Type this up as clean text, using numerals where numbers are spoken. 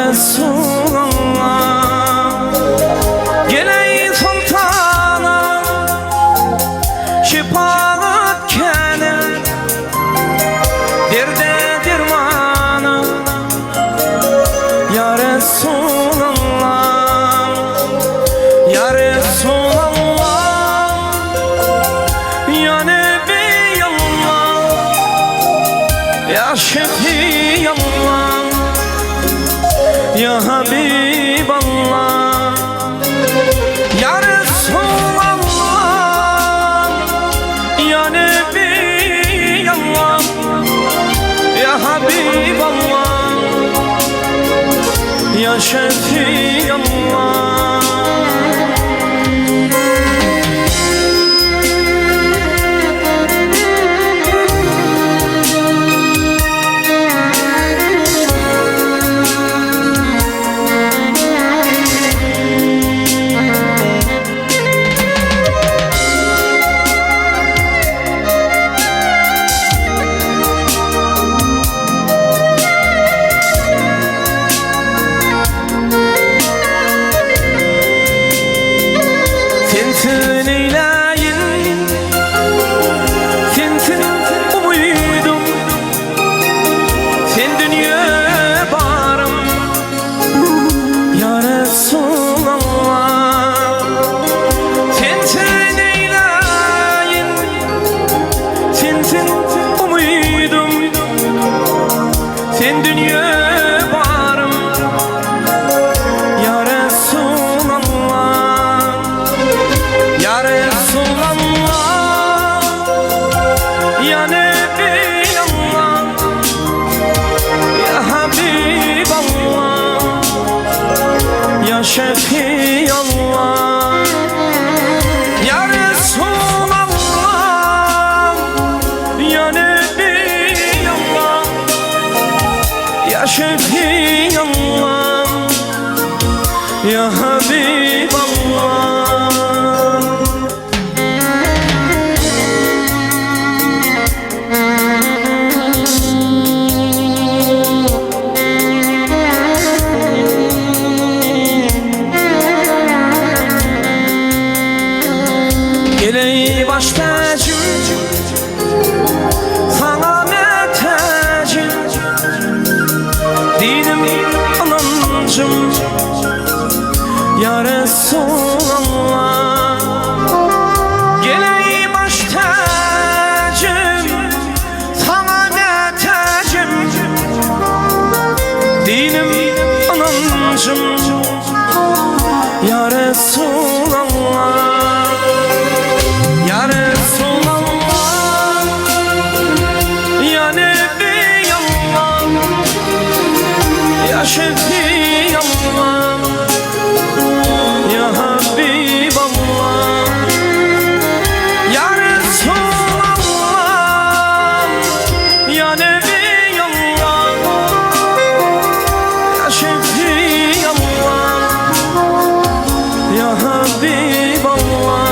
Resulallah. Gel eý soltanam, şepagat käne, Derde dermana, Ýa Resulallah. Ýa Resulallah, Ýa Nebiýallah, Ýa Şefiýallah, Ýa Habiballah. Ýa Resulallah, Ýa Nebiýallah, Ýa Habiballah, Ýa Şefiýallah. Sensiz neýläýin, sensiz umydym, Sen dünýe barym, Ýa Resulallah. Sensiz neýläýin, sensiz umydym, Sen dünýe barym, Ýa Resulallah. Ýa Resulallah, Ýa Nebiýallah, Ýa Habiballah, Ýa Şefiýallah. Ýa Resulallah, Ýa Nebiýallah, Ýa Şefiýallah, Ýa Habiballah. Gel eý baş täjim, Saňa mätäjim, Dinim ynanjym, Ýa Resulallah. Gel eý baş täjim, Saňa mätäjim, Dinim ynanjym, Ýa Resulallah. Ýa Resulallah, Ýa Nebiýallah, Ýa Şefiýallah, Ýa Habiballah. Ýa Resulallah, Ýa Nebiýallah, Ýa Şefiýallah, Ýa Habiballah.